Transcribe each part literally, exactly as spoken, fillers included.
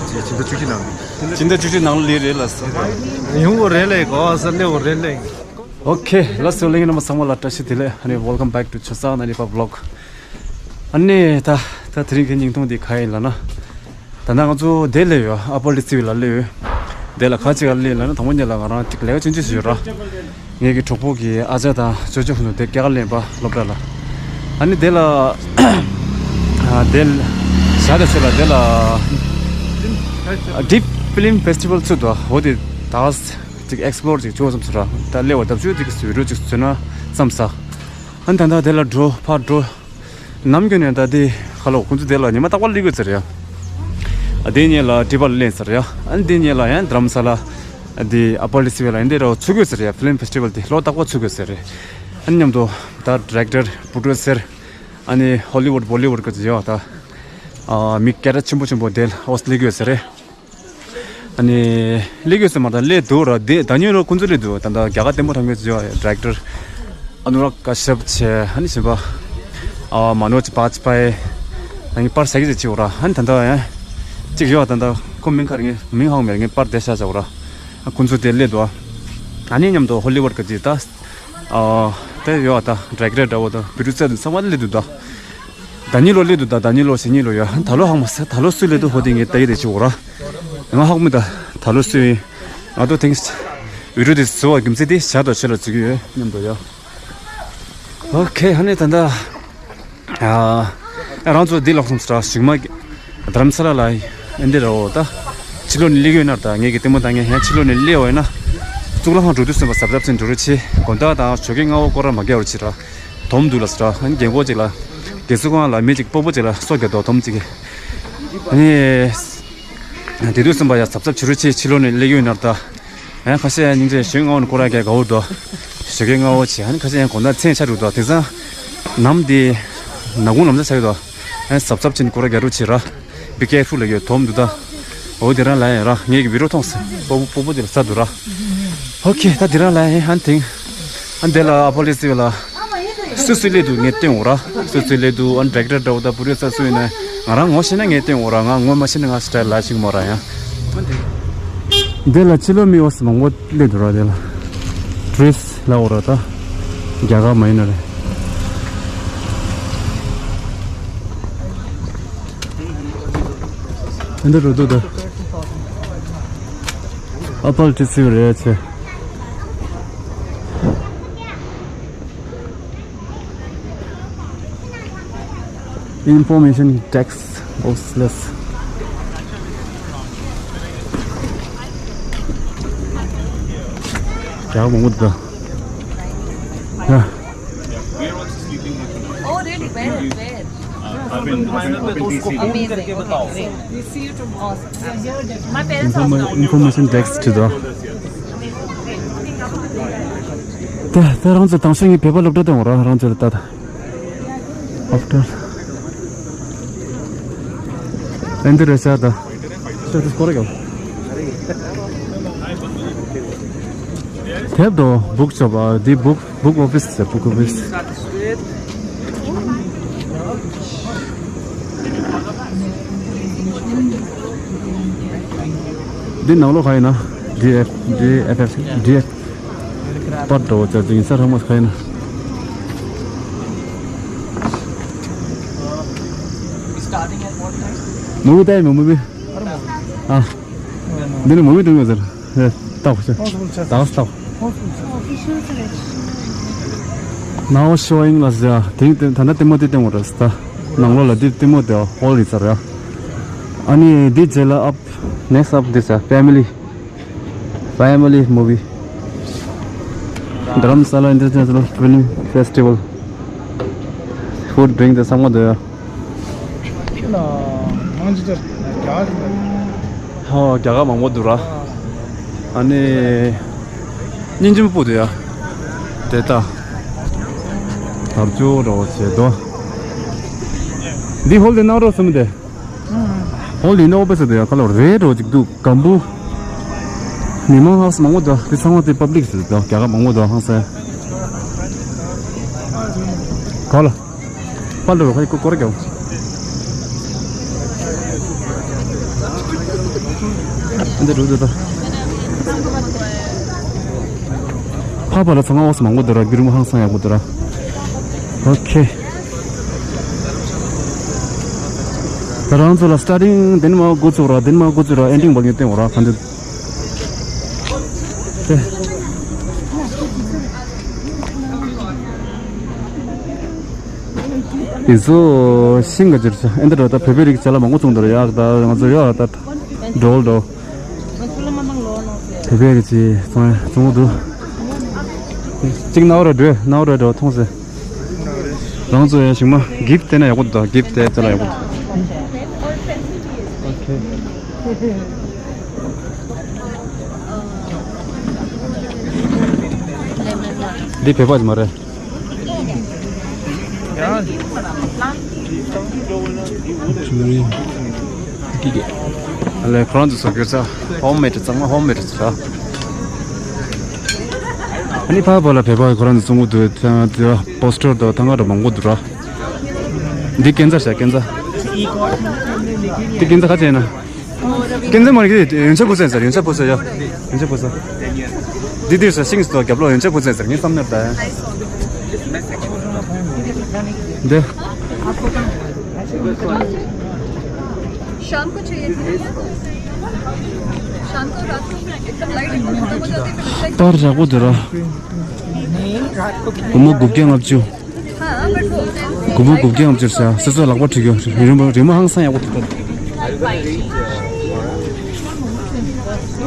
སྤྱི་ཟླ་བཅུ་གཅིག་ནང་། སྤྱི་ཟླ་བཅུ་གཅིག་ནང་ལ་ལས་རེད་ལ་ས། ཡོང་གི་རེད་ལས་གོ་ས་ལས་འོ་རེད་ལས། ཨོ་ཁེ་ལགས་སོ། ལྷན་རྒྱས་རྣམ་པ་ཚང་མ་ལ་བཀྲ་ཤིས་བདེ་ལེགས། ཨ་ནི་welcome back to Chasak Nani Vlog. ཨ་ནི་ད་ད་དེ་རིང་གི་བརྙན་ཐུང་འདི་ག་ཡིན་ལབ་ན། ད་ལྟ་ང་ཚོ་འདིར་སླེབས་ཡོད། ཨ་པར་ལི་ཙི་ཝི་ལ་སླེབས་ཡོད། འདིར་ལ་ག་ཅིག་ལ་སླེབས་ལབ་ན་དང་པོ་ཉིད་ལ་ང་རང་ཅིག་ལས་ཀ་ཆུང་ཆུང་ཞིག་ཡོད་ར། ངེད་ཀྱི་གྲོགས་པོ་གི་ཨ་ཅག་དང་ཅོ་ཅོ་ཁོང་ཚོ་འདིར་སྐྱེལ་ལེན་པ་སློབ་གྲྭ་ལ། ཨ་ནི་འདིར་ལ་ཨ་འདིར་ཞག་དང་ཆུ་ལ་འདིར་ལ་Deep Film Festival ཚུད་དོ། འོ་དེ་ད་ཅིག་explore ཅིག་བྱོས་བསམ་སོང་ར། ད་སླེབས་པ་ད་ཅིག་ཅིག་video ཅིག་བཟོས་ན་བསམ་ས། ཨ་ནི་ད་ལྟ་འདིར་ལ་འགྲོ་ཕར་འགྲོ། ནམ་རྒྱུན་ནས་ད་དེ་ཁ་ལོ་ཁོང་ཚོ་དེ་ལ་ཉི་མ་རྟག་པར་སླེབས་དགོས་ཟེར་ཡ། ཨ་དེ་ཉིད་ལ་ཊི་པ་ལ་སླེབས་ཟེར་ཡ། ཨ་དེ་ཉིད་ལ་ཡང་དྷ་རམ་ས་ལ། ཨ་དེ་ཨ་པར་ལི་ཙི་ཝི་ལ་ཡང་དེ་ར་ཚུགས་དགོས་ཟེར་ཡ། Film Festival དེ་ལོ་རྟག་པར་ཚུགས་དགོས་ཟེར་རེད། ཨ་མཉམ་དུ་ད་director, producer, ཨ་ནི་Hollywood Bollywood གི་ཡོད་ད། ཨ་མི་སྐད་གྲགས་ཆེན་པོ་ཆེན་པོ་དེ་ལ་ཨོ་སླེབས་དགོས་ཟེར་རེད། ཨ་ནི་སླེབས་ཡོད་ཟེར་མ་ད་སླེབས་འདུག་ར། དེ་ད་ཉིན་རོ་ཁོང་ཚོ་སླེབས་འདུག་ད་ལྟ་རྒྱ་གར་ལྟད་མོ་འཁྲབ་མཁན་ཚོ་ཡོད། Director Anurag Kashyap བྱས། ཨ་ནི་གཞན་པ་ཨ་Manoj Bajpayee། ཨ་ནི་པར་ཟ་གི་ཟེར་ཅིག་འོ་ར། ཨ་ནི་ད་ལྟ་ཡང་ཅིག་ཡོད། ད་ལྟ་ཁོ་མིང་ག་རེ་ངས་མིང་ཧ་གོ་མེད། ངས་པར་དེ་ཤ་ཟ་འོ་ར། ཨ་ཁོང་ཚོ་དེ་སླེབས་འདུག་ཨ་ནི་མཉམ་དུ་Hollywood གི་ཅིག་ད་ཨ་དེ་ཡོད་ད། Director འདྲ་བོ་ད་producer དེ་ཚང་མ་སླེབས་འདུག་ད། ད་ཉིན་ལོ་སླེབས་འདུག་ད། ད་ཉིན་ལོ་གཞེས་ཉིན་ལོ་ཡོད། ད་ལོ་ཧ་མ་ས། ད་ལོ་སུ་སླེབས་འདུག་ཧོ་དེ་ངས་ལྟ་གི་རེད་ཅིག་འོ་ར། ང་ཧ་གོ་མེད་ད། ད་ལོ་སུ་ཡིན། ང་ཚོ་དེང་video དེ་བཟོ་བ་རྒྱུ་མཚན་དེ་ཞག་དང་ཆུ་ལ་བཟོ་གི་ཡོད་མཉམ་དུ་ཡོད། ཨོ་ཁེ། ཨ་ནི་ད་ལྟ་ཨ་རང་ཚོ་འདི་ལོག་སོང་ཟེར་ར། ཞིག་མ་དྷ་རམ་ས་ལ་ལ་ཨེ་འདི་ར་འོ་ད། ཕྱི་ལོགས་ནས་སླེབས་ཡོད་ན་ད་ངེད་ཀྱི་ལྟད་མོ་ལྟ་མཁན་ཡང་ཕྱི་ལོགས་ནས་སླེབས་ཡོད་ན། གཙུག་ལག་ཁང་འགྲོ་དུས་ཙམ་པ་གཟབ་གཟབ་བྱས་འགྲོ་རོགས་བྱེད། དགོང་དག་དང་ཞོགས་ཀའི་སྔ་པོ་སྐོར་ར་མ་རྒྱག་རོགས་བྱེད་ར། དོམ་འདུག་ལ་ཟེར་ར། ཨ་ནི་རྒན་གོག་ཅིག་ལ། རྒན་གསོ་ཁང་ལ་མི་ཅིག་སྤོ་བོ་ཅིག་ལ་སོ་རྒྱག་འདུག་དོམ་ཅིག་གིས། ཨ་ནི་དེ་དུས་ཙམ་པ་ཡང་གཟབ་གཟབ་བྱེད་རོགས་བྱེད། ཕྱི་ལོགས་ནས་སླེབས་ཡོད་ན་ད། ཡང་ཁ་ཤས་ཡང་སྙིང་རྗེ། ཞོགས་སྔ་པོ་ནས་སྐོར་ར་རྒྱག་དགའ་བོ་འདུག་ཞོགས་ཀའི་སྔ་པོ་བྱས། ཨ་ནི་ཁ་ཤས་ཡང་དགོང་དག་མཚན་ཆ་རུ་འདུག་དེང་སང་ནམ་དེ་ནག་ཁུང་ལམ་སང་ཆགས་ཀྱི་འདུག་ཨ་ནི་གཟབ་གཟབ་བྱས་ནས་སྐོར་ར་རྒྱག་རོགས་བྱེད་ར། Be careful ལ་ཡོད། དོམ་འདུག་ད། འོ་དེ་རང་ལ་ཡིན་ར། ངེད་ཀྱི་video མཐོང་སོང་། སྤོ་བོ་སྤོ་བོ་དེ་ལ་ས་འདུག་ར། ཨོ་ཁེ། ད་དེ་རང་ལ་ཡིན། ཨ་ནི་དེང་ཨ་ནི་དེ་ལ་ཨ་པར་ལི་ཙི་ཝི་ལ་སུ་སུ་སླེབས་འདུག་ངས་སྟོན་འོ་ར། སུ་སུ་སླེབས་འདུག་ཨ་ནི་director འདྲ་བོ་ད་producer སུ་ཡིན་ན། ང་རང་ངོ་ཤེས་ན་ངས་སྟོན་འོ་ར། ང་ངོ་མ་ཤེས་ན་ང་style ལ་ཤེས་ཀྱི་མ་ར་ཡང་། འདི་ལ་ཕྱི་ལོགས་མི་འོ་ས་མང་པོ་སླེབས་འདུག་ར། དེ་ལ་tourist ལ་འོ་ར། ད་རྒྱ་གར་མ་ཡིན་ན་རེད། འདི་རུ་འདུག་ད། ཨ་པར་ལི་ཙི་ཝི་རེད་ཆེ། Information desk office. རྒྱ་གར་མང་པོ་འདུག་ད། ཡ། Oh, really? Where? Where? Amazing. Okay, great. We'll see you tomorrow. Awesome. My parents are Informa- Information desk to the. ད་ད་རང་ཚོ་དང་ཤོས་ངའི་བོད་པ་སློབ་གྲྭ་དང་འོ་ར། རང་ཚོ་ལ་ད་ད། After. ཨེ་འདི་རེད་ཤག་ད། ཤག་ཏུ་སྐོར་ར་ག་དེབ་དང་book shop ཨ། འདི་book book office ཟེར། book office. འདི་ནང་ལོགས་ག་ཡིན་ན། ཌི་ཨེཕ་ཌི་ཨེཕ་ཨེཕ་ཌི་ཨེཕ། པར་འདྲ་བོ་ཅག་ཅིག་ཡིན་ས་རང་མ་ཁ་ཡིན་ན། Movie time, movie. ཨ། འདི་ནི་movie འགྲོ་ཡོད་ཟེར། ཨེ། ལྟ་བ་ཤ། ད་ལྟ་ལྟ་བ། Now showing ལ་ཟེར། དེང་དེ་ད་ལྟ་ལྟད་མོ་དེ་སྟོན་དགོས་རེད་ཟེར། ད་ནང་ལོགས་ལ་དེ་ལྟད་མོ་དེ་ཧོལ་ཡིན་ས་རེད། ཨ་ནི་འདི་རྗེས་ལ་up next up this family. Family movie. Dharamsala International Film Festival. Food, drink དང་ཚང་མ་འདུག་ཡ། ཧོ། རྒྱ་གར་མང་པོ་འདུག་ར། ཨ་ནི་སྙིང་རྗེ་མོ་སྤུ་འདུག་ཡ། དེ་ལྟ། དར་ལྕོག་འདྲ་བོ་བྱས་འདུག་འདི་ཧོལ་དེ་ནང་རོགས་སུ་མི་དེ། ཧོལ་ཡིན་ན་ཨོ་པེ་སི་དེ་ཡང་ཁ་ལོ་རེད་འགྲོ་ཅིག་འདུག་སྒམ་པོ། མི་མང་ཧ་སི་མང་པོ་འདུག་དེ་ཚང་མ་དེ་པབ་ལིག་ཟེར་འདུག་རྒྱ་གར་མང་པོ་འདུག་ཧང་སེ། ག་ལ། པ་ལོ་ཁ་ཡི་ཀོ་ཀོ་ར་གྱོ། འདི་རུ་འདི་ད། ཕ་ཕ་ལ་ཚང་མ་འོག་སུ་མང་པོ་འདུག་ར། རྒྱུ་རིང་མོ་ཧང་སང་ཡག་པོ་འདུག་ར། ཨོ་ཁེ། ད་རང་ཚོ་ལ་སི་ཊར་ཊིང་དེ་ནས་མར་འགོ་ཚུགས་ར། དེ་ནས་མར་འགོ་ཚུགས་ར། ཨེན་ཌིང་བར་ངས་སྟོན་འོ་ར། ག་འདི། དེ། དེ་ཚོ་ཤིང་ག་ཅིར་ཆ་ཨེ་འདི་ར། ད་བོད་པའི་རིགས་ཅ་ལག་མང་པོ་བཙོང་འདུག་ར། ཡག་ད་ང་ཚོ་ཡོད་ཨ། ད་འགྲོ་འགྲོ། བོད་པའི་རིགས་ཅི་བཙོང་བཙོང་འདུག་གཅིག་ནའོ་ར་འགྲོ་ནའོ་ར་འགྲོ་མཐོང་ཟེར། རང་ཚོ་ཡ་ཞིག་མ་གིབ་དེ་ན་ཡག་པོ་འདུག་གིབ་དེ་ཅ་ལག་ཡག་པོ་འདུག་འདི་བོད་པ་ཅིག་མ་རེད། ཨ་ལས་ཁོ་རང་ཚོ་བཟོ་རྒྱུ་ས་ཧོམ་མེད་ཚང་མ་ཧོམ་མེད་རེད་ཟེར། ཨ་ནི་ཕ་བ་ལ་བོད་པ་ཁོ་རང་ཚོ་བཙོང་གི་འདུག་ད་པོ་སི་ཊར་དང་ཐང་ག་ར་མང་པོ་འདུག་ར། འདི་ཀན་ཛ་ཤ་ཀན་ཛ། འདི་ཀན་ཛ་ག་ཅན་ན། ཀན་ཛ་མ་རེད། ཡོན་ཆབ་ཕུ་ཚན་ཟེར། ཡོན་ཆབ་ཕུ་ཚན་ཡ། ཡོན་ཆབ་ཕུ་ཚན། འདི་འདིར་ཟེར་ཤིང་སྟོ་རྒྱབ་ལོ་ཡོན་ཆབ་ཕུ་ཚན་ཟེར། ངས་བསམ་ནར་ད། འདི། शाम को चाहिए थी। शाम को रात को एकदम लाइट एकदम खत्म हो जाती है, फिर लगता है कि པར་ཡག་པོ་འདུག་ར། སྒོར་མོ་དགུ་བརྒྱ་ལྔ་བཅུ། སྒོར་མོ་དགུ་བརྒྱ་ལྔ་བཅུ་རེད་ཟེར། སོ་སོའི་ལག་པ་བྲིས་རྒྱུ་རི་མོ་རི་མོ་ཧང་སང་ཡག་པོ་བྲིས་འདུག་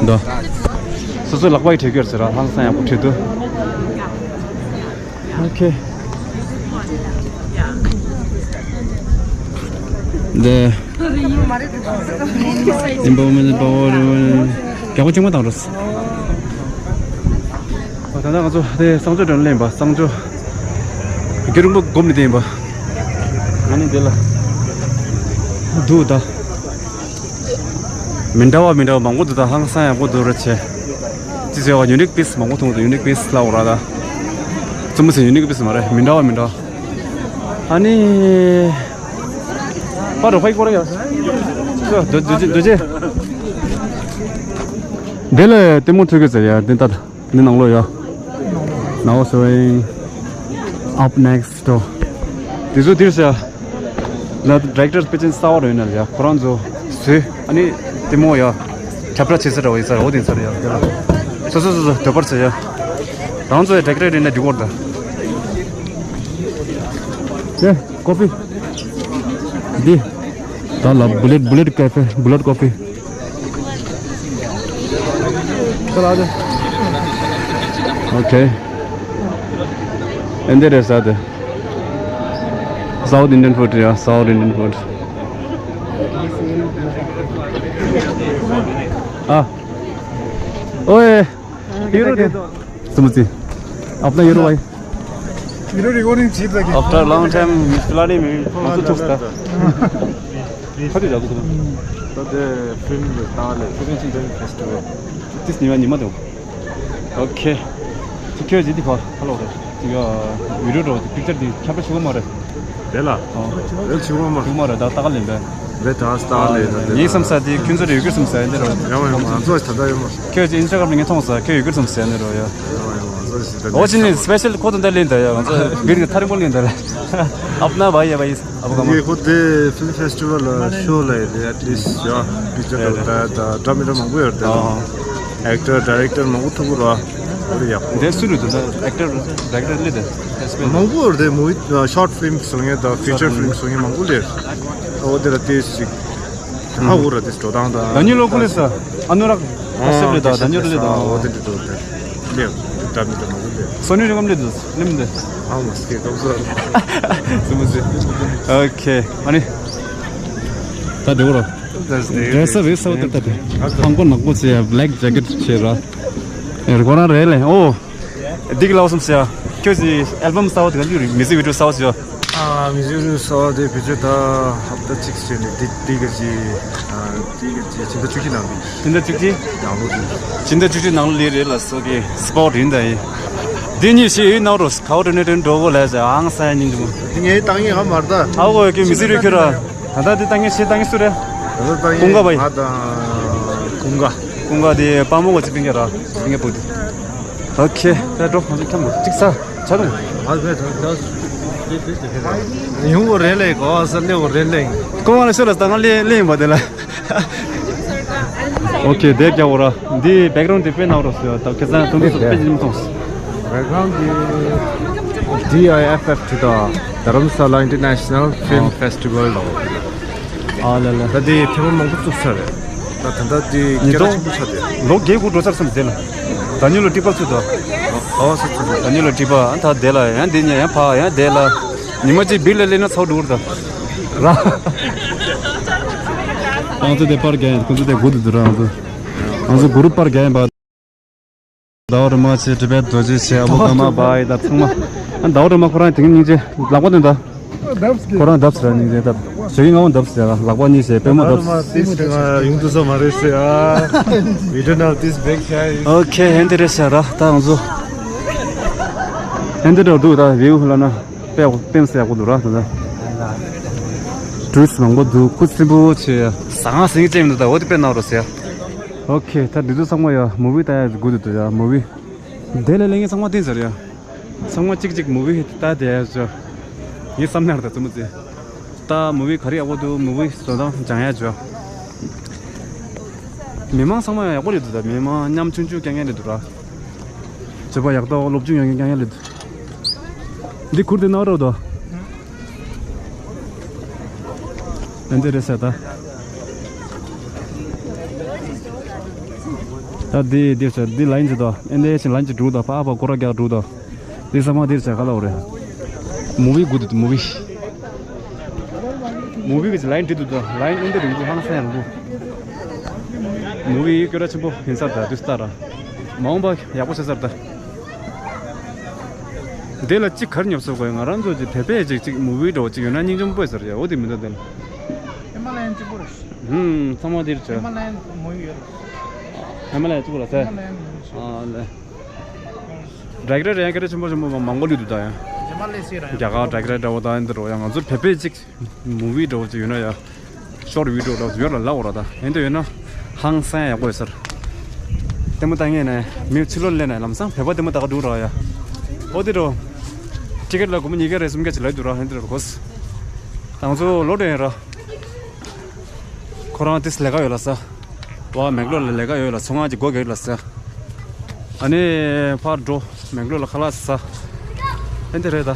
འདི། སོ་སོའི་ལག་པ་ཡིས་བྲིས་རྒྱུ་རེད་ཟེར་ར། ཧང་སང་ཡག་པོ་བྲིས་འདུག་ཨོ་ཁེ། འདི། ཨིན་བོལ་མེན་ཊི་པ་ཝར་རི་ཝར་རྒྱག་པ་གཅིག་མ་བཏང་རོགས། ད་ལྟ་ང་ཚོ་དེ་གསང་སྤྱོད་དྲུང་ལེན་པ། གསང་སྤྱོད་རྒྱུ་རིང་པོ་སྒོམ་ནས་བསྡད་ཡིན་པ། ང་ནི་འདི་ལ་འདུག་ད། མི་འདྲ་བ་མི་འདྲ་བ་མང་པོ་འདུག་ད་ཧང་སང་ཡག་པོ་འདུག་ར་ཆེ། ཅི་ཟེར་བ་ཡུ་ནིག་པིས་མང་པོ་མཐོང་འདུག་ཡུ་ནིག་པིས་ལ་འོ་ར་ད། རྩུབ་མོ་ཟེར་ཡུ་ནིག་པིས་མ་རེད། མི་འདྲ་བ་མི་འདྲ་བ། ཨ་ནི། པ་རོ་ཕའི་སྐོར་ཡ། ཅོ་རྡོ་རྗེ་རྡོ་རྗེ། འདི་ལ་ལྟད་མོ་ཐུག་གི་ཟེར་ཡ་འདི་ལྟ། འདི་ནང་ལོགས་ཡ། Now showing up next door. དེ་ཚོ་འདིར་ཟེར་ཡ། ན་ཌི་རེག་ཊར་པེ་ཅན་གསར་པ་རེད་ན་ལ་ཡ། ཁོ་རང་ཚོ་བཟོས་ཨ་ནི་ལྟད་མོ་ཡ། ཁྱབ་བསྒྲགས་བྱེད་ས་ར་བ་ཡིན་ས་ར་འོ་དེ་ས་ར་ཡ། སོ་སོ་སོ་སོ་འདོད་པར་ཟེར་ཡ། རང་ཚོ་ཡ་ཌི་རེག་ཊར་རེད་ན་འགྲིག་གོ་ར་ད། ཀོ་ཕི། འདི། ད་ལ་བུ་ལེཊ་བུ་ལེཊ་ཀ་ཕེ་བུ་ལེཊ་ཀོ་ཕི། ཨོ་ཁེ། ཨེ་འདི་རེད་ཟ་དེ། South Indian food རེད། South Indian food. ཨ། ཨོའེ། ཡུ་རོ་དེ། Sumutsi. अपना हीरो भाई। हीरो रिकॉर्डिंग चीप लगी। After long time, Miss Pilani, मैं कौन सा दोस्त था? खड़ी जा तू। तो दे फिल्म ताले फिल्म फेस्टिवल। तीस निवा निमा दो। OK. तो क्यों जीती फा? हेलो। ཡ། ཝི་ཌི་ཡོ་འགྲོ། པིག་ཅར་འདི་ཁྱབ་བསྒྲགས་བྱེད་དགོས་མ་རེད། དེ་ལ། ཨོ། རེད་བྱེད་དགོས་མ། བྱེད་དགོས་མ་རེད། ད་ལྟ་ག་ལེན་པས། རེད་ད་ལྟ་ལེན་ད། ངའི་བསམ་ས་དེ་ཁྱོད་ཚོ་རེ་ཡོད་ཀྱི་བསམ་ས་ཡ་འདི་རོ། ཡང་ཡང་ང་ཚོ་ད་ལྟ་ཡོད་མ། ཁྱོད་ཀྱི་ཨིན་སི་ཊ་གྷ་རམ་ནས་ངས་མཐོང་ས་ཁྱོད་ཡོད་ཀྱི་བསམ་ས་ཡ་འདི་རོ་ཡ། ཡང་ཡང་ང་ཚོ་ཞིག་ད། ཨོ་ཅི་ནི་སི་པེ་ཤལ་ཁོ་ད་ལྟ་ལེན་ད་ཡ། ང་ཚོ་གིར་གི་ཐ་རིང་པོ་ལེན་ད་རེད། ཨབ་ན་བ་ཡ་བ་ཡིས། ཨ་བ་ག་མ། ངས་ཁོ་དེ་ཕིལམ་ཕེ་སི་ཊི་ཝལ་ལ་ཤོ་ལ་ཡི་ཨེ་ཊི་ལིསཊ་ཡ་པིག་ཅར་ཡ་ད་ད་འདྲ་མི་འདྲ་མང་པོ་ཡོད་རེད་དེ། ཨེག་ཊར་ཌི་རེག་ཊར་མང་པོ་ཐུག་གི་རེད་བ། འོ་རེད་ཡག་པོ། དེ་སུ་རེད་འདུག་ད་ཨེག་ཊར་ཌི་རེག་ཊར་ལས་དེ་མང་པོ་ཡོད་རེད་དེ། མུ་ཝི་ཤོཊ་ཕིལམ་བཟོ་མཁན་དང་ཕི་ཅར་ཕིལམ་བཟོ་མཁན་མང་པོ་ལས། འོ་དེ་ལ་དེ་ཞིག་ཧ་གོ་ར་དེ་འགྲོ་སྟངས་དང་། ད་ཉི་ལོ་ཁུ་ལས་ས་ཨ་ནུ་རག་ཨ་སེབ་ལས་ད་ད་ཉི་ལོ་ལས་ད། འོ་དེ་འདྲ་འགྲོ་དེ། ལེགས། འདྲ་མི་འདྲ་མང་པོ་འདུག་སོ་ནི་རི་ངམ་ལེ་དུ་ལེམ་འདི། ཨ་མ་སྐད་སྐབས་སུ། སུ་མི་ཟེར། ཨོ་ཁེ། ཨ་ནི། ད་དེ་བོ་ར། ཌེ་རེས་ཨབ་རེད་ས་བོ་ད་ལྟ་དེ། ཧང་གོ་ནག་པོ་ཚེ་ཡ་བྷི་ལེག་ཇེ་ཀེཊ་ཆེ་ར། ཨེ་ར་གོ་རང་རེད་ལེ། ཨོ། འདི་གི་ལའོ་སམ་སེ་ཡ། ཁྱོད་ཀྱི་ཨལ་བམ་གསར་བ་དེ་ག་འདི་རེད། མིའུ་ཟིག་བི་ཌི་ཡོ་གསར་བ་ཟེར་ཡ། ཨ། མིའུ་ཟིག་བི་ཌི་ཡོ་གསར་བ་དེ་བི་ཌི་ཡོ་ད་ཧབ་ཏ་གཅིག་བྱས་ནས་འདི་འདི་ག་ཅི། ཨ། འདི་ག་ཅི་ཕྱི་ཟླ་བཅུ་གཅིག་ནང་འདི། ཕྱི་ཟླ་བཅུ་གཅིག་ནང་ལོ་འདི། ཕྱི་ཟླ་བཅུ་གཅིག་ནང་ལོ་ལི་རེད་ལ་སོ་གི་སི་པོ་ཊི་ཡིན་ད་ཡིན། འདི་གཉིས་ཤེས་ཡོད་ནའོ་རོ་ཁའོ་ཏྲ་ནེ་ཏྲ་འགྲོ་གོ་ལ་ཟེར་ཨང་ས་ཡ་ཉིན་འདུག་ངས་བཏང་ཡིན་ཧ་མར་ད། ཨ་གོ་ཡ་གི་མིའུ་ཟིག་རེད་ཁྱོད་ར། ད་ལྟ་འདི་བཏང་ངས་ཤེས་བཏང་ངས་སུ་རེད། ད་ལྟ་བཏང་ཡིན་ཀུང་ག་བ་ཡིན། ང་དང་། ཀུན་དགའ། ཀུན་དགའ་དེ་དཔའ་མོ་གི་ཅི་པིན་གྱི་ར། ཅི་པིན་གྱི་པོ་དེ། ཨོ་ཁེ། ད་འགྲོ། ང་ཚོ་འཁྱམ་རོ། ཅིག་ས། ཆ་རུང་། ཡོང་གོ་རེད་ལེ། གོ་ས་ལེ་གོ་རེད་ལེ། ཀོ་མ་ལ་ཤོ་ལ་ས་ང་ལེ་ལེ་ཡིན་པ་དེ་ལ། ཨོ་ཁེ། དེ་རྒྱ་འོ་ར། འདི་བེག་རོན་དེ་དཔེ་ནག་རོ་སོ། ད་ཁེ་ས་ཐུང་ཐུང་དཔེ་ཅི་མ་མཐོང་། བེག་རོན་དེ་ཌི་ཨའི་ཨེཕ་ཨེཕ་ཊི་དང་Dharamsala International Film Festival ལོ། ཨ་ལ་ལ། ད་དེ་ཐེངས་མ་མང་པོ་བཙུགས་ཚར་རེད། ད་ད་ལྟ་དེ་ཉིས་སྟོང་། སྐད་གྲགས་ཆེན་པོ་ཆགས་བསྡད། ལོ་བརྒྱད་དགུ་འགྲོ་ཚར་སོང་དེ་ལ། ད་ཉུ་ལ་ཀྲི་པ་ཚུད་དོ། ཨ་ཨ་སོ་ཚུད་དོ། ད་ཉུ་ལ་ཀྲི་པ་ཨ་ད་དེ་ལ་ཡང་དེ་ཉ་ཡང་ཕ་ཡང་དེ་ལ། ཉི་མ་གཅིག་བིར་ལ་སླེབས་ན་ཚོགས་འགྲོ་གི་རེད་ད། ར། ང་ཚོ་དེ་པར་རྒྱག་ཡིན། ཁོ་ཚོ་དེ་སྒུག་འདུག་ར། ང་ཚོ། ང་ཚོ་གུ་རུབ་པར་རྒྱག་ཡིན་པ། ཟླ་བ་རིན་པོ་ཆེ། དྲི་བའི་རྡོ་རྗེ་ཆེ། ཨ་བུ་ཀ་མ་བ་ཡི་ད་ཚང་མ། ཨ་ཟླ་བ་རིན་པོ་ཁོ་རང་དེང་སྙིང་རྗེ་ལག་པ་ནས་ད། ཁོ་རང་བརྡབས་ཟེར་སྙིང་རྗེ་ད། ཞོགས་ཀྱི་ང་བོ་བརྡབས་ཟེར་ལག་པ་གཉིས་བྱས་པད་མ་བརྡབས། ཏིས་ང་ཡོང་དུ་ས་མ་རེད་ཟེར་ཨ། We don't have this big size. ཨོ་ཁེ། ཧན་དེ་རེད་ཟེར་ར་ད་ང་ཚོ། ཧན་དེ་འདྲ་འདུག་ད་བེའུ་ལ་ན། དཔེ་དཔེ་མི་སྲིད་ཡག་པོ་འདུག་ར་ད་ད། ཊུ་རི་སི་མང་པོ་འདུག་ཁུ་སིམ་པོ་ཆེ་ཡ། ཟ་ཁང་ཟིང་ཅན་མི་འདུག་ད་འོ་དེ་དཔེ་ནག་རོ་ཟེར་ཡ། ཨོ་ཁེ། ད་འདི་ཚོ་ཚང་མ་ཡ་མུ་བི་ལྟ་ཡ་དགོས་འདུག་ད་ཡ་མུ་བི། དེ་ལས་ལས་ངས་ཚང་མ་བསྟན་ཟེར་ཡ། ཚང་མ་གཅིག་གཅིག་མུ་བི་ལྟ་བསྡད་ཡ་ཟེར། ངའི་བསམ་ནར་ད་ཙུམ་ཙེ། ད་མུ་བི་ག་རེ་ཡག་པོ་འདུག་མུ་བི་བཟོ་སྟངས་སྦྱང་ཡ་ཟེར། མི་མང་ཚང་མ་ཡག་པོ་རེད་འདུག་ད་མི་མང་ཉམ་ཆུང་ཆུང་རྐྱང་རྐྱང་རེད་འདུག་ར། བྱས་པ་ཡག་ཏོ་སློབ་སྦྱོང་ཡོང་མཁན་རྐྱང་རྐྱང་རེད་འདུག་འདི་ཁུར་དེ་ནང་རོགས་དོ། ཨེ་འདི་རེད་ཟེར་ད། ད་འདི་འདི་ཟེར་འདི་ལ་ཡིན་ཟེར་དོ། ཨེ་འདི་ཞིག་ལ་ཡིན་ཟེར་འགྲོ་དོ། ཕ་ཕ་སྐོར་ར་རྒྱག་འགྲོ་དོ། འདི་ས་མ་འདིར་ཟེར་ག་ལ་འོ་རེད། མུ་བི་དགོས་འདུག་མུ་བི། མུ་བི་གི་ལ་ཡིན་འདི་འདུག་དོ། ལ་ཡིན་ཨེ་འདི་རིང་པོ་ཧང་སང་ཡང་འདུག་མུ་བི་སྐད་གྲགས་ཆེན་པོ་ཡིན་ས་ད་དུས་ལྟར། མ་འོངས་པ་ཡག་པོ་བྱེད་ས་རེད་ད། འདི་ལ་གཅིག་གར་ཉོབ་སོ་དགོས། ང་རང་ཚོ་གཅིག་བོད་པའི་གཅིག་གཅིག་མུ་བི་འདྲ་བོ་གཅིག་ཡོད་ན་སྙིང་རྗེ་པོ་ཡོད་ས་རེད་ཡ། འོ་དེ་མི་འདུག་དེ་ལ། ཧི་མ་ལ་ཡན་གཅིག་པོ་རེད། ཧུམ། ཚང་མ་འདིར་བྱོས། ཧི་མ་ལ་ཡན་མུ་བི་ཡོད་རེད། ཧི་མ་ལ་ཡན་གཅིག་པོ་ལ་ཟེར། ཧི་མ་ལ་ཡན་མུ་བི་ཡོད། ཨ་ལེ། ཌའི་རེག་ཊར་ཡང་སྐད་གྲགས་ཆེན་པོ་ཆེན་པོ་མང་པོ་ལུས་འདུག་ད་ཡ། རྒྱ་གར་ཌའི་རེག་ཊར་འདྲ་བོ་དང་འདི་འདྲ་བོ་ཡ། ང་ཚོ་བོད་པའི་གཅིག་མུ་བི་འདྲ་བོ་གཅིག་ཡོད་ན་ཡ། ཤོར་ཊི་བི་ཌི་ཡོ་ལབ་ཡོད་ལ་ལབ་འོ་ར་ད། ཡིན་དུ་ཡོད་ན་ཧང་སང་ཡག་པོ་ཡོད་ས་རེད། ལྟད་མོ་ལྟ་མཁན་ནས་མི་ཕྱི་ལོགས་སླེབས་ནས་ལམ་སང་བོད་པ་ལྟད་མོ་ལྟ་ག་འགྲོ་ར་ཡ། ཨོ་དེ་འགྲོ། ཊི་ཀེ་ཊི་ལ་སྒོར་མོ་ཉིས་བརྒྱ་རེ་གསུམ་བརྒྱ་ཅིག་ལབ་འདུག་ར། ཡིན་དུ་ར་གོ་སི། ད་ང་ཚོ་ལོག་འགྲོ་ཡིན་ར། ཁོ་རང་ཏིས་ལས་ཀ་ཡོད་ལ་ས། བ་མེག་ལོར་ལ་ལས་ཀ་ཡོད་ལ་ཚོང་ཁང་ཅིག་སྒོ་རྒྱག་ཡོད་ལ་ས། ཨ་ནི་ཕར་འགྲོ། མེག་ལོར་ལ་ཁ་ལག་ཟ། ཨེ་འདི་རེད་ད།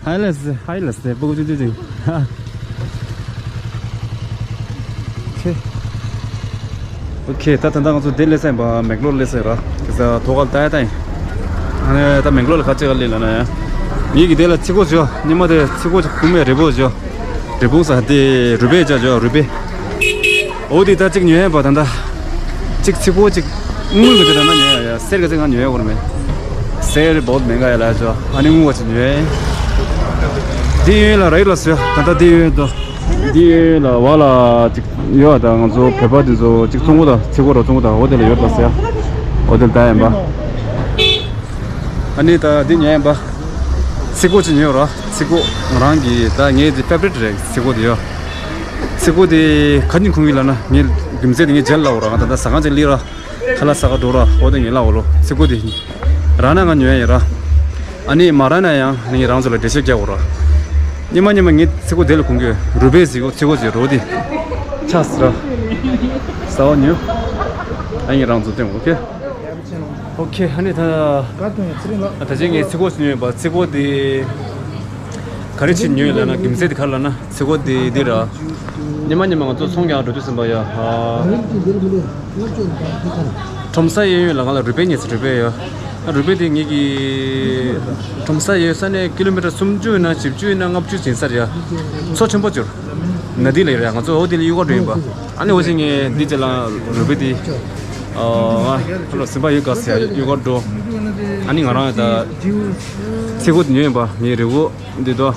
ཧའི་ལས་ཧའི་ལས་དེ་སྤུ་གུ་ཅུང་ཅུང་ཅིག་ཁེ། ཨོ་ཁེ། ད་ད་ལྟ་ང་ཚོ་དེ་སླེབས་ས་ཡིན་པ། མེག་ལོར་སླེབས་ས་ཡིན་ར། ཁེ་ས་ཐོག་ཁ་ལ་ལྟ་ཡ་ལྟ་ཡིན། ཨ་ནི་ད་མེག་ལོར་ལ་ཁ་ཅིག་ག་སླེབས་ལ་ན་ཡ། ངེད་ཀྱི་དེ་ལ་ཚི་གོ་བྱོས། ཉི་མ་དེ་ཚི་གོ་ཅིག་ཁུག་མེད་རི་བོ་བྱོས། རི་བོང་ས་དེ་རུས་སྦལ་བྱ་བྱོས་རུས་སྦལ། འོ་དེ་ད་ཅིག་ཉོ་ཡ་པ་ད་ད། ཅིག་ཚི་གོ་ཅིག་དངུལ་གི་དེ་ད་ན་ཉོ་ཡ་ཡ། གསེར་ག་ཚིག་ང་ཉོ་ཡ་བོར་མེད། གསེར་བོད་མེད་ག་ཡ་ལ་བྱོས། ཨ་ནི་དངུལ་བ་ཅིག་ཉོ་ཡ་ཡིན། དེ་ཡོད་ལ་ར་ཡོད་ལ་སོ་ད་ད་དེ་ཡོད་དོ། འདི་ལ་བ་ལ་ཅིག་ཡོད་ད། ང་ཚོ་བོད་པ་འདི་ཚོ་ཅིག་བཙོང་གོ་ད། ཚི་གོ་ར་བཙོང་གོ་ད། འོ་དེ་ལ་ཡོད་ད་ཟེར་ཡ། འོ་དེ་ལ་ད་ཡིན་པ། ཨ་ནི་ད་འདི་ཉོ་ཡིན་པ། ཚི་གོ་ཅིག་ཉོས་ར། ཚི་གོ་ང་རང་གི་ད་ངའི་འདི་ཕེ་བ་རི་ཊི་རེད། ཚི་གོ་འདི་ཡོད། ཚི་གོ་འདི་ག་ནས་ཁུངས་ཡིན་ལབ་ན་ངའི་རྒྱུ་མཚན་འདི་ངའི་རྗེས་ལ་འོ་ར། ང་ད་ད་ཟ་ཁང་ཅིག་སླེབས་ར། ཁ་ལག་ཟ་ག་འགྲོ་ར། འོ་དེ་ངེད་ལ་འོ་ལོ། ཚི་གོ་དེ་རག་ན་ང་ཉོ་ཡ་ཡིན་ར། ཨ་ནི་མ་རག་ན་ཡང་ངེད་རང་ཚོ་ལ་འགྲེལ་བཤད་རྒྱག་འོ་ར། སྙེ་མ་སྙེ་མ་ངེད་ཚི་གོ་དེ་ལ་གོང་གི་རུས་སྦལ་ཟེར་གོ། ཚི་གོ་ཟེར་རོ་དེ་ཆགས་སི་ར། ཟ་བ་ཉོ། ཨ་ངེད་རང་ཚོ་སྟོན། ཨོ་ཁེ། ཨོ་ཁེ། ཨ་ནི་ད་ད་ཅི་ངས་ཚི་གོ་ཉོས་པ། ཚི་གོ་དེ་ག་རེ་བྱས་ཉོས་ལབ་ན་རྒྱུ་མཚན་དེ་ག་རེ་ལབ་ན། ཚི་གོ་དེ་འདི་ར། ཉི་མ་ཉི་མ་ང་ཚོ་ཚོང་རྒྱག་འགྲོ་དུས་ཙམ་པ་ཡ། ཨ། ཁྲོམ་ས་གཡས་གཡོན་ལ་ང་ལ་རུས་སྦལ་རྙེད་སོང་། རུས་སྦལ་ཡ། ཨ། རུས་སྦལ་དེ་ངེད་ཀྱི་ཁྲོམ་ས་གཡས་གཡོན་ས་ནས་ཀི་ལོ་མི་ཊར་སུམ་ཅུ་ཡིན་ན་བཞི་བཅུ་ཡིན་ན་ལྔ་བཅུ་ཡིན་ས་རེད་ཡ། མཚོ་ཆེན་པོ་ཅིག་ཡོད་རེད། ན་དེ་ལ་ཡོད་རེད་ཡ། ང་ཚོ་འོ་དེ་ལ་གཡུག་ག་འགྲོ་ཡིན་པ། ཨ་ནི་འོ་ཅིག་ངས་འདི་ཅིག་ལ་རུས་སྦལ་དེ། ཨ། ང་ལ་སེམས་པ་ཡོད་ག་ཟེར་གཡུག་ག་འགྲོ། ཨ་ནི་ང་རང་ད་ཚི་གོ་དེ་ཉོས་ཡིན་པ། ངའི་རེ་བོ། འདི་དོ།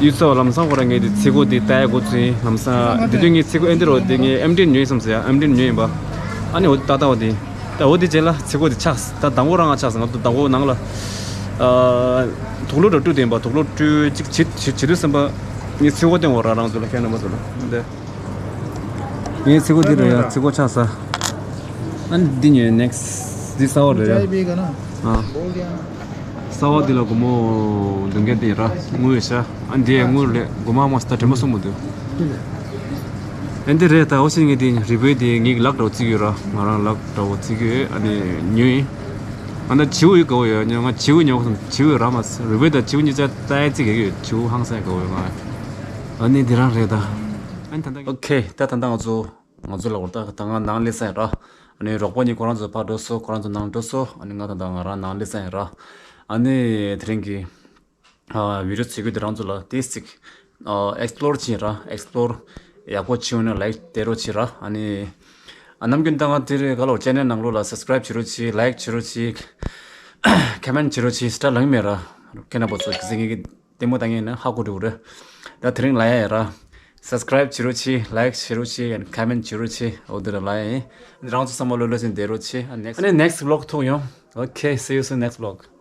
གཡུག་ཚར་བ་ལམ་སང་ཁོ་རང་ངས་དེ་ཚི་གོ་དེ་ལྟ་ཡ་འགོ་བཙུགས་ཡིན། ལམ་སང་དེ་དུས་ངས་ཚི་གོ་ཨེ་འདི་རོ་དེ་ངས་ཨེམ་ཌི་ཉོས་ཡིན་བསམ་ཟེར་ཡ། ཨེམ་ཌི་ཉོས་ཡིན་པ། ཨ་ནི་འོ་དེ་ཏག་ཏག་འོ་དེ། ད་འོ་དེ་རྗེས་ལ་ཚི་གོ་དེ་ཆགས། ད་དང་པོ་རང་ང་ཆགས་སོང་། ང་ཚོ་དང་པོ་ནང་ལ། ཨ། དུག་ལོག་འདྲ་བཀྲུས་བསྡད་ཡིན་པ། དུག་ལོག་བཀྲུས་ཅིག་བྱེད་བྱེད་བྱེད་དུས་ཙམ་པ། ངས་ཚི་གོ་སྟོན་འོ་ར་རང་ཚོ་ལ། ཁྱེད་རྣམ་པ་ཚོ་ལ་འདི། ངའི་ཚིག་གོ་འདི་རེད་ཡ། ཚིག་གོ་ཆགས་ས། ཨ་ནི་འདི་ཉོས་next འདི་གསར་པ་རེད་ཡ། ཨ། གསར་པ་འདི་ལ་སྒོར་མོ་བདུན་བརྒྱ་འདི་ར་དངུལ་ཡོད་ཤག་ཨ་འདི་དངུལ་ལས་སྒོར་མོ་མ་སྟ་དྲི་མ་གསུམ་མོ་འདུག་ཨ་འདི་རེད་ད། འོ་ཤིན་ངས་འདི་རི་བོའི་འདི་ངས་ལག་འདྲ་བོ་བརྩི་གི་ཡོད་ར། ང་རང་ལག་འདྲ་བོ་བརྩི་གི་ཡོད། ཨ་ནི་ཉོས་ཡིན། ང་ད་བྱིའུ་ཡོད་དགའ་བོ་ཡོད། ང་བྱིའུ་ཉོ་གི་སོང་། བྱིའུ་ར་མ་རི་བོའི་ད་བྱིའུ་གཉིས་ཆ་ད་ཨེ་བརྩི་གི་ཡོད། བྱིའུ་ཧང་སང་དགའ་བོ་ཡོད་ང་། ཨ་ནི་འདི་རང་རེད་ད། ཨ་ནི་ད་ད་ཨོ་ཁེ་ད་ད་ད་ང་ཚོ། ང་ཚོ་ལ་འོ་ད་ད་ང་ནང་སླེབས་ས་ཡིན་ར། ཨ་ནི་རོགས་པ་གཉིས་ཁོ་རང་ཚོ་ཕར་འགྲོ་སོང་། ཁོ་རང་ཚོ་ནང་འགྲོ་སོང་། ཨ་ནི་ང་ད་ད་ང་རང་ནང་སླེབས་ས་ཡིན་ར། ཨ་ནི་དེ་རིང་གི་ཨ་བི་ཌིའོ་བྱེད་རྒྱུ་དེ་རང་ཚོ་ལ་ཏིས་ཅིག་ཨ་ཨེགས་པི་ལོར་བྱེད་ར། ཨེགས་པི་ལོར་ཡག་པོ་བྱེད་འོང་ན་ལའིག་སྟེར་རོགས་བྱེད་ར། ཨ་ནི་ཨ་ནམ་རྒྱུན་ད་ང་དེ་རེད་ག་ལོ་ཅེ་ནལ་ནང་ལོགས་ལ་སབ་སི་ཀ་རེབ་བྱེད་རོགས་བྱེད། ལའིག་བྱེད་རོགས་བྱེད། ཁོ་མེན་ཊི་བྱེད་རོགས་བྱེད། སི་ཊར་ལངས་མེད་ར། ཁྱེད་རྣམ་པ་ཚོ་གི་ཟིན་གི་ལྟད་མོ་ལྟ་མཁན་ཡིན་ན་ཧ་གོ་འགྲོ་གི་རེད། ད་དེ་རིང་ལ་ཡ་ཡ་ར། སབ་སི་ཀ་རེབ་བྱེད་རོགས་བྱེད། ལའིག་བྱེད་རོགས་བྱེད། ཨེན་ཁོ་མེན་ཊི་བྱེད་རོགས་བྱེད། འོ་དེ་ར་ལ་ཡ་ཡིན། རང་ཚོ་ཚང་མ་ལོ་ལོ་ཟིན་བསྡད་རོགས་བྱེད། ཨ་ནེགསི་ཨ་ནི་ནེགསི་བི་ལོག་ཐུག་ཡོང་། Okay, see you soon next vlog.